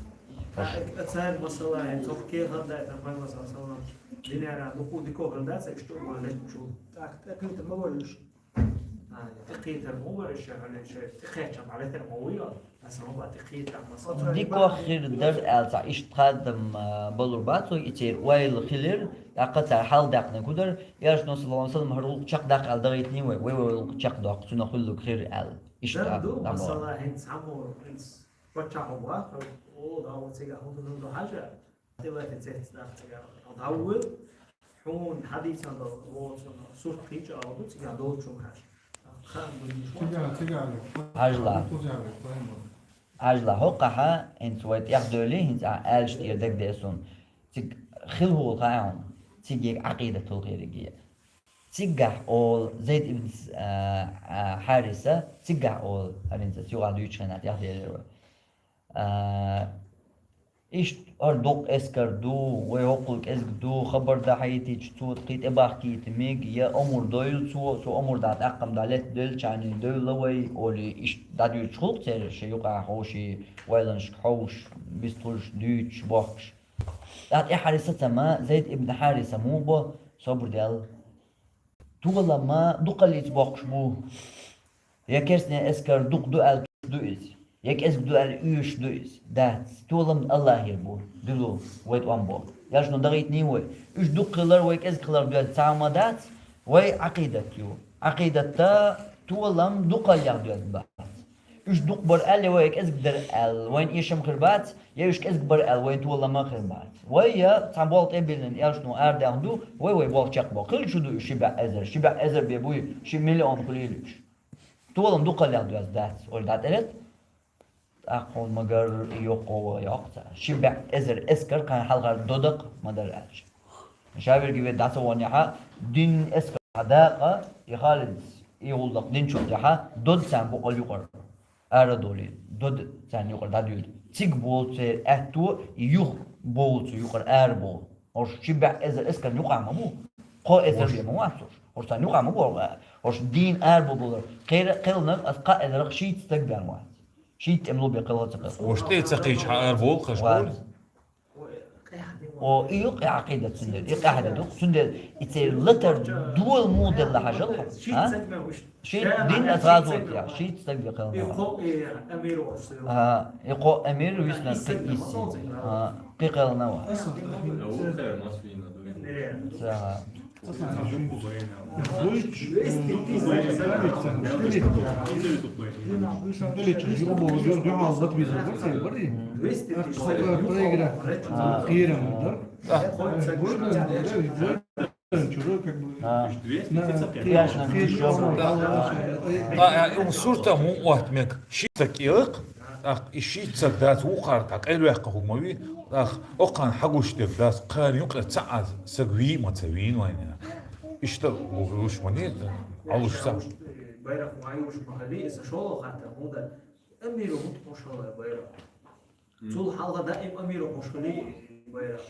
Цара масала, хӀинца кху кехат дай, тхан масала, салам. Динера дукха дика хир дац, иштта а леччу. ТӀаккха тӀекхетар ма вара уьш. А, тӀекхетар ма вара уьш, хьале шайн тӀекхечча, хьале тера ма вуй, аса ма баа тӀекхетар, масала. Дика хир дара аьлла, цхьа иштта хадам, а, балур бац, и церан ойла хилира, тӀаккха цара хьалдаьккхинарг хӀун дара, Элчано, саллаллаху Ӏалайхи ва саллам, хӀара гӀуллакх чекхдаккха аьлла дахийтиний вай, вай, вай гӀуллакх чекхдоккху, цунах хуьлург хир аьлла. Иштта ду, дӀабахара. Масала, хӀинца хьаммо, хӀинца паччахь ваха, о, да, о, цига хӀун ду хьажа. Делахь цец нах цигара дӀавуьйла, хьуна хьадийцина долу воцун сурт кхечу алу ду, цигара долчун хьаша. Хан дуьнаш вон. Цигара, цигара. Хьажла. Цигара, цигара. Хьажла, хӀокхахьа, хӀинца вай тӀехдевлий, хӀинца ахь аьллаш тӀера дагадеа суна. Цига хила хӀула хаьа хьуна, цига Ӏакъидатул хириг е. Цигахь олу Зайд ибн С-, а, а, Хьариса, цигахь олу, хӀара хӀинца ас юха дуьйцучу хенахь тӀехдевлира вай. А, Иштта ара дукха эскар ду, вай хӀокхул кӀезиг ду, хабар дахьийтича, цо тӀе тӀебахкийта мег, я омур дойла цо, цо омур дӀа тӀаккха-м дӀа летта делча, дойла вай, олий, иштта дӀадуьйцуш хул-кх церан ши юкъахь ховший, ойланашка хьовш, бистхуьлуш, дуьйцуш, бохкуш. ТӀаккха тӀаьххьара сацам а, Зайд ибн Хьариса муха бо, собар даьлла. Толам а дукхаллица боккхуш бу. Я керстанийн эскар дукха ду аьлла туьйсуш ду иза, я кӀезиг ду аьлла оьшуш ду иза. Дац, толам Аллахьера бу, дуьло вай тӀом бо. Яшно дагӀийтиний вай. Уьш дукха хилар, вай кӀезиг хилар доьзна цхьа хӀума дац, вай Ӏакъидат ю. Ӏакъидатта толам дукхаллех доьзна бац. Уьш дукха бар аьлла, я вай кӀезиг дар аьлла, вайна эшам хир бац, я уьш кӀезиг бар аьлла, вайна толам а хир бац. Вай я цхьана болх тӀе а биллина, элчано арадаьхна ду, вай вай болх чекхбо. Хилча ду уьш ши бӀе эзар, ши бӀе эзар бен буй, ши миллион хуьлийла уьш. Толам дукхаллех доьзна дац, олий дӀатӀелетта. ТӀаккха хьуна ма-гарра, и йоккхо ваха йоккху цара. Ши бӀе эзар эскар кхарна хьалхара додакъ ма дара аьлча. Ша верг ве дӀа ца вонехьа, дин эскар дакъа, и Халид, и гӀуллакх динчул тӀехьа, дод царна букъал юкъара ара долий, дод царна юкъара дӀадуьйла. Цига болу церан аьтто, юха болу цу юкъара ара болу. ХӀорш ши бӀе эзар эскарна юкъахь ма бу. Кхо эзар бен ма вац хӀорш. ХӀорш царна юкъахь ма бу. ХӀорш дийна ара бу болар. Кхера-, кхелнарг ас кхаа эзарах шийтта стаг бен вац. Шийтта тӀемло бен кхелха ца кхелха. ХӀорш тӀе ца кхийча хьан ара болу хаш бу? О, и юкъ, и Ӏакъидат цундела, и къаьхьа ду. Цундела и церан латар дола муха делла хьажал хьо. А? Шийтта дин а сразу вот я, шийтта стаг бен кхелна вац. А, и кхо амир висна кхин исси. А, кхин кхелна вац. Ца. Проиграть. Хирам, да? А. Ай, ай, ум сурта хӀун отта мега? Шийтта кӀелакх, тӀаккха и шийтта саг дац, вукхара тӀа къайлаваьккха хӀума вий, тӀаккха окхана хьагуш дерг дац, кхарна юкъе цхьа а саг вий ма ца вийна вайна. Иштта гуш ма дий, Ӏалуш ца. Байракх ма юуш ма хали, эса шолгӀа хатта, хӀунда амиру мутт хьошалла байракх. Цул хьалха даим амиру хьошалли байракх.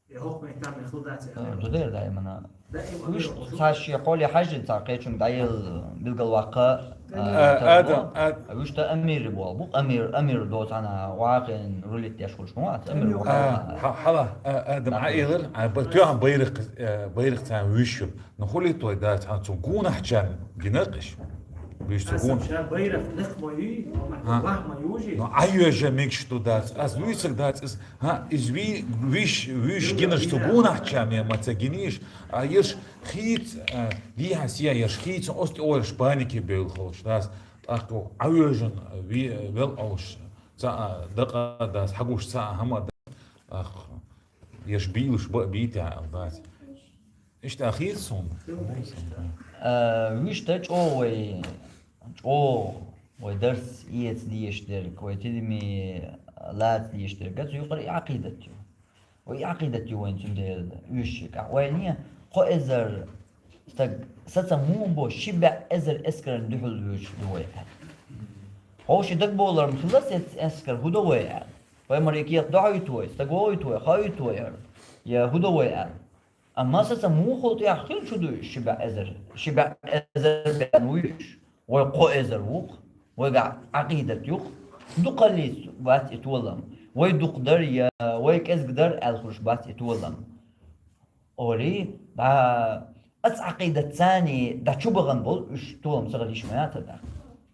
Я хӀокху меттехь мехала дац, я. Ду дера даимана. Даим амир хьош. Цхьа шен хьоле хьаьжжина цхьа кхечунга дӀаелла билгалваккха, а, а, Адам, а, вуьшта амир боху. Бу амир, амир доцу хьана вахин рулит деш хуьлуш ма вац, амир боху. А, хьа-, хьала, а, Адам, а, элар, а, ба-, тоьхна байракх, э, байракх царна вуьйш ю. Ну, хули той дац, хьан цу гунахьчарна гинаркъ иш? Вуьйш цу гун-. Аса ша байракх лакх ма юй, а, вах ма южи. Ну, Ӏайоьжа мегаш ду дац. Ас вуьйцаг дац, ас ХӀа, иза вий-, виш, виш гинарш цу гунахьча ме ма ца гинийш, а ерш хийца, а, дийхьа сия ерш хийца, оцу тӀе олуш панике бевлла хилча дац, тӀаккха Ӏавоьжан ве-, вел олуш, ца а дакъа дац, хьагуш ца а хӀама дац, тӀаккха ерш бийлуш ба а бийта аьлла дац. Иштта а хийца суна. А, вуьшта чӀогӀа вай, чӀогӀа вай дарс эца дезаш дерг, вай тидаме лаца дезаш дерг, цу юкъара и Ӏакъидат ю. Вай и Ӏакъидат ю вайн цундела уьш шиъ кхы. Вай не, кхо эзар стаг саца муха бо, ши бӀе эзар эскаран дуьхьал вуьйцуш ду вай аьлла. Хьо ши дагабовлар-м хилла, саца эскар хӀун до вай аьлла. Вай мара и кехат дохьуьйту вай, стаг вохуьйту вай, хоуьйту вай аьлла. Я хӀун до вай аьлла. Амма саца мухул тӀехь хила шу дуй, ши бӀе эзар, ши бӀе эзар бен вуй уьш. Вай кхо эзар ву-кх, вайгахь Ӏакъидат ю-кх. Дукхаллица вац и толам. Вай дукха дар я вай кӀезиг дар аьлла хуьлуш бац и толам. Олий, дӀа, аца Ӏакъидат царний дӀа чубахана болу уьш толам ца хила йиш ма яцара тӀаккха.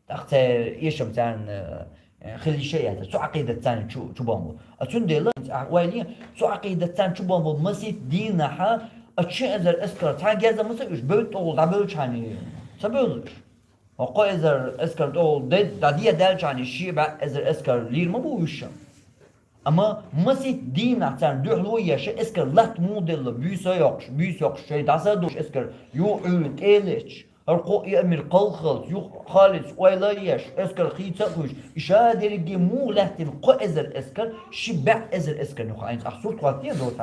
ТӀаккха церан эшам царна, э, хила йиш а яцара, цу Ӏакъидат царна чу, чубан бу. А цундела, а, вай ле, цу Ӏакъидат царна чубан бу масийтта дийнахьа, а ши эзар эскар цхьа герза ма ца уьш, бевдда тӀехула дӀабевлчхьана, ца бевлла уьш. Хьо кхо эзар эскар тӀехула де, дӀадедаьлчхьана, ши бӀе эзар эскар лийр ма бу уьш. Амма масийтта дийнахь царна дуьхьало еш, эскар латта муха делла, буьйса а йоккхуш, буьйса йоккхуш, шайн дӀаса а долуш эскар юха Ӏуьйрина тӀе а леташ, хӀара кхо и амир кхалхалц, юха Халидс ойла а еш, эскар хийца а хуьйш, и ша дерриге муха лаьттина кхо эзар эскар, ши бӀе эзар эскарна юха Ӏийна. Ахь сурт хӀоттае а доцу,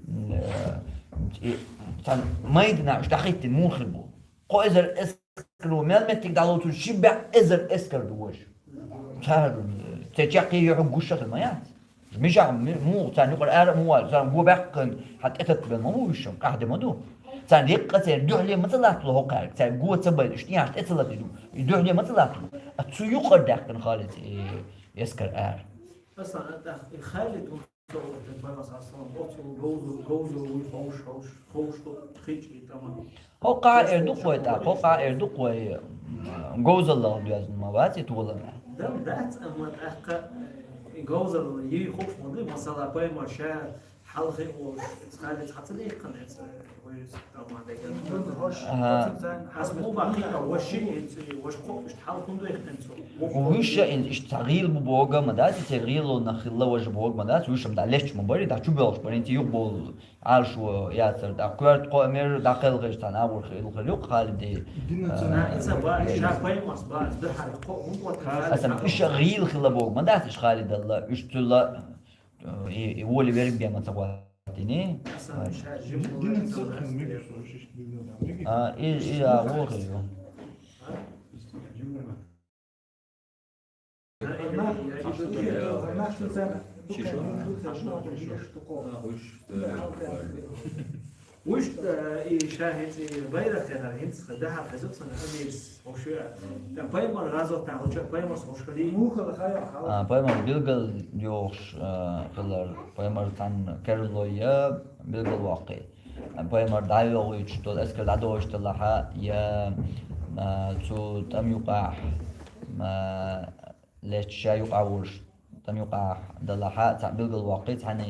м, э, и, царна майданахь уьш дӀахӀиттина муха хир бу? Кхо эзар эскаро мел меттиг дӀалоцург ши бӀе эзар эскар ду важа. Цара, церан чаккхе юьхьиг гуш а хир ма яц. Мижахь ми-, муха царна юкъара ара а ма ваьлла, царна го баьккхина, хьан тӀе таттабелла ма бу уьш, къаьхьа де ма ду. Царна деккъа церан дуьхьале ма ца латтало хӀокхаьрга, цаьрга го ца байла, уьш тӀехьа тӀе ца латийла, и дуьхьале ма ца латтало. А цу юкъара даьккхина Халида и эскар ара. Аса тӀаккха и Халид хӀун ца вара, Пайхамар саллаллаху алейхи ва саллям, оцу говзал, говзал вуй ховш, ховш, ховш ду, хи чу и тӀама. ХӀокху къа эр ду-кх вай тӀаккха, хӀокху къа эр ду-кх вай, м, говзаллал доьзна ма вац и толам. Дан дац, амма тӀаккха, э, говзал йий хууш ма ду, масала, Пайхамар ша хьалхе волуш, иза Халид цхьа ца дехкана, иза, э, вай тӀама деган. Ага. Ас мо баккхийта, ваши, иза, ваши кхоъ, иштта хьалха хӀунда дехкана цо? Вуьш а иза, иштта цхьа гӀийла бу бога ма дац, и церан гӀийло нах хилла важа бога ма дац, вуьш а ма дац, лечча ма бара, дӀа чу боьлхуш бара, хӀинца юха бовлу. Ӏаршо яцара тӀаккха коьрта кхоамера дӀакхелхаш цхьана агӀор хилла хилла юкъа Халиде. Дина ца- А, На, ица ба, ша Пайхамарс ба, ас дуьхьал кхоъ хӀунда ватара Аса Халид уьш а гӀийла хилла бога ма дац, уьш Халидалла, уьш цуьлла, э, и, и воли верг бен ма ца гӀоттийний. Аса ша жим Дина ца- мегаш, уьш иштта дина да, мегаш. А, и, и агӀо хир ю. Вуьшта, э, и ша хӀинца и байракх яхар хӀинца дахьар хеза сан амирс ховш веа. Ткъа Пайхамар гӀазот тӀехь хӀокху Пайхамарс ховш хилий? Муха лахай ахьа? А, Пайхамар билгал йохуш, э, хилар. Пайхамар цхьанна керло я билгал воккхий. Пайхамар дӀайогӀуьйтуш долу эскар дӀадохуш делахьа, я, а, цу тӀам юкъахь, а, лечча ша юкъахь волуш, тӀам юкъахь далахьа, цхьаъ билгал воккхий, цхьаьна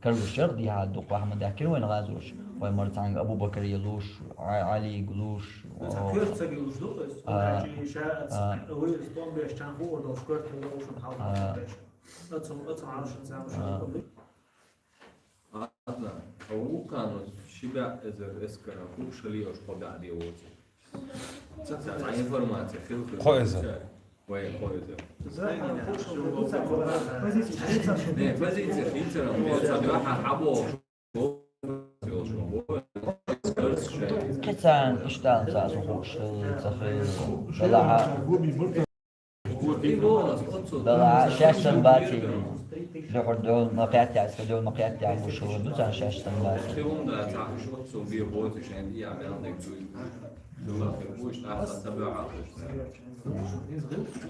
карлуш яра, дийхьа дукха ваха ма даьхкира вайна гӀазош. Вай мара цхьаьнга Абу Бакар йилуш, Ӏа-, Ӏалиг луш, Цхьа о, коьрта ца гилуш ду, то есть, а, кхачий ша а, а, вай стом беш чан хуур долуш коьрта хилла ушун хьалха а, беш. Ацу, ацу Ӏалашан цамаш а. Хьан, вукхана ши бӀе эзар эскара хӀуъ шалиош кхо бӀе де воцу. Ца, ца, ца информация хила хила. Кхо эзар. Вай кхо эзар. Не, позиция хинцара, ца баха хьабо. Кхин царна иштта ца су хууш хила, ца хила. Далахьа. Дала шаьш санна баций, дуьхьал дуьхьал ма кхеттехь, аска дуьхьал ма кхеттехь, гуш хилла ду царна шаьш санна баций.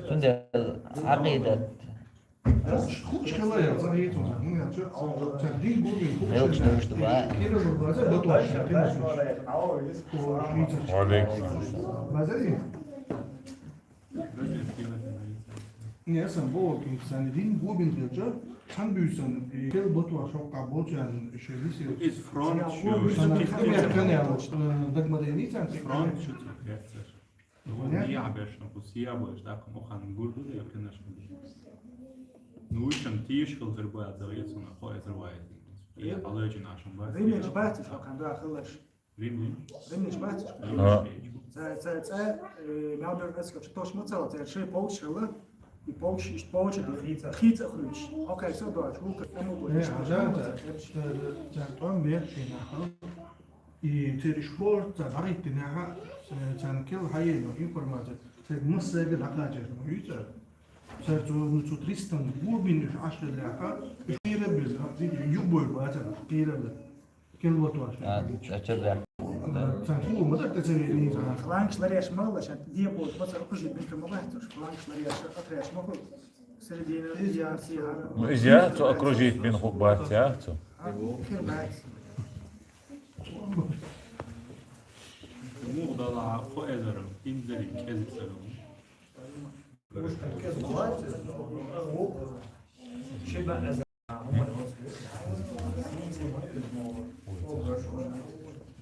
Цундела Ӏакъидат. Хууш хила яц, хӀун яц, хӀун яц, хӀун яц, дин бу бин хууш хила яц. Кира бу база, батуаш, кира бу. Ва алейкум. Базари? Не, сан боху, сан дин бу бин хилча, сан буьйсан, и кел батуа шокка болчан, шелиси. Из фронт шу. Сан кем я кане, э, дагмадени сан. Фронт шу. Ну, не я бешно, пусть я больше, так, мухан гурду, я, конечно. Ну, уьшан тийш хил хир бу, а завец, он, хо, это бывает. Я, алочин ашан бац. Римлянаш бац, шо кан да хилаш. Римлянаш? Римлянаш бац. А. Ца, ца, ца, э, мялбер эскер, что ж мы цело, ца, ши полчища, и полчища, полчища, хица, хица хрюч. Окей, всё, дальше, ну, как, ну, Э, больше, а, да, ну, да, это, э, да, там вершина, а? И церан шпорт, ца, дӀахӀиттинехьа, э, царна кел хьаелла информация, церан массаьрга дӀакхачийта ма хуьйцу. Цара цу, ну, цу тристан бу бин уьш Ӏаш хиллехьа, уьш кхийрабелла, юбой бацара кхийрабелла. Кел батош. А, церан баьхна. А, царна хӀума ма дара, тӀе ца веъний царна. Флангаш ларъеш ма хилла, шен деболчу маца окружить бинчу ма бац уьш, флангаш ларъеш, отряд ма хуьлу. Середина, я, сиа. Ну, иза, цо окружить бина хӀума бац, я, цо? А, хир бац. Муха дала кхо эзар инзаре кӀезиг сагам.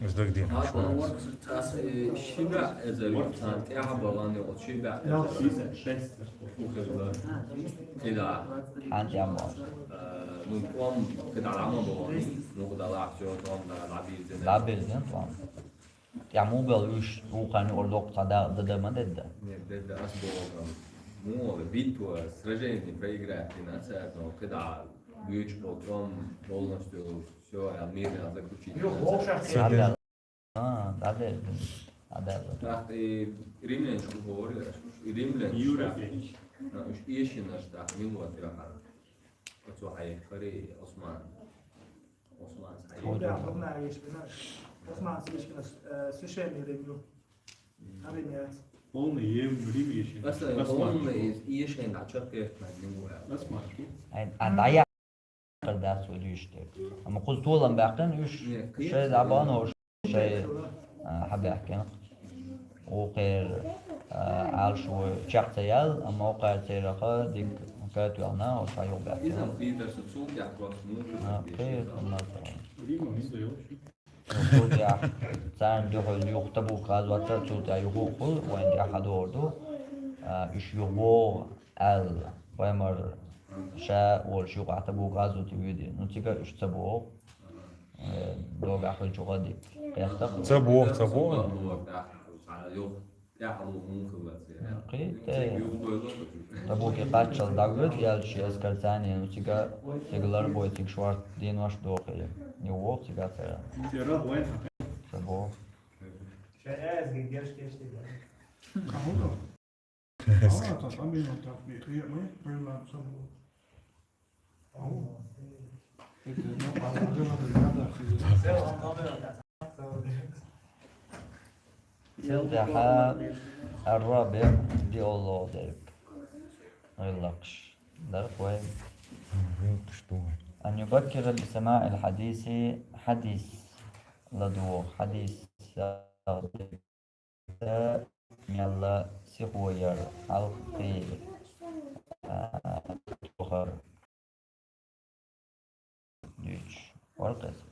Из дагадеана шу. Ас, э, ши бӀе эзар царна тӀехьа балан йолу, ши бӀе эзар. КхидӀа. Хьан тӀехьа ма. Э, ну, тӀом кхидӀа дӀа ма балан, ну, кхидӀа лахьа, всё, тӀом дӀа, дӀабирзина. ДӀабирзина тӀом. ТӀехь муха белла уьш, вукхарна юкъара доккха цхьа да-, да-, да ма дедда? Нет, дедда, ас боху, муха, битва, сражение проиграть дина цаьрга, но кхидӀа буьйцуш болу тӀом полностью всё, аьлла, мир, аьлла, заключить дина цаьрга. А, дӀабелла, дӀабелла. ТӀаккха и римлянаш хӀун бохура, и римлянаш, Юра. А, уьш эшинаш тӀаккха мила ван тӀехьара? Оцо хьа Фари Осман. Осман. Худа хурна ешкина. Осман ешкина, э, священный Рим. Арим яц. Полный ем Рим ешкина. Аслан полный ешкина чакет на него. Осман. Ай, а дая кардас улюштек. Ама куз толам бакын уш. Шей забан о шей хабакын. Окер алшу чакцаял, ама окер цераха дик катуана о шайо бакын. Питер сацул я просто ну. Окер, ама Рим он индо ёш. Цуд я цан духу юхта бу казвата цуд я юху хул, ван я хадорду. Уш юху ал, ваймар ша ол шугата бу казу тивиди. Ну цига уш цабо. Дога хул чугади. Кайта. Цабо, цабо. Yok. Ya halımın kılması. Кыйта. Табуки качал дагвет ял ши аскарцани, ну цига циглар бой циг шварт дин ваш дохи. Не вов цига цера. Сера вайн. Табу. Шей эзги геш геш дейди. Силтаха الرابع دي الله ديك. غلقش. درك وين؟ أن يبكر لسماع الحديث حديث لدو حديث يلا سيخوير حلقي أخر. Üç. Orkes.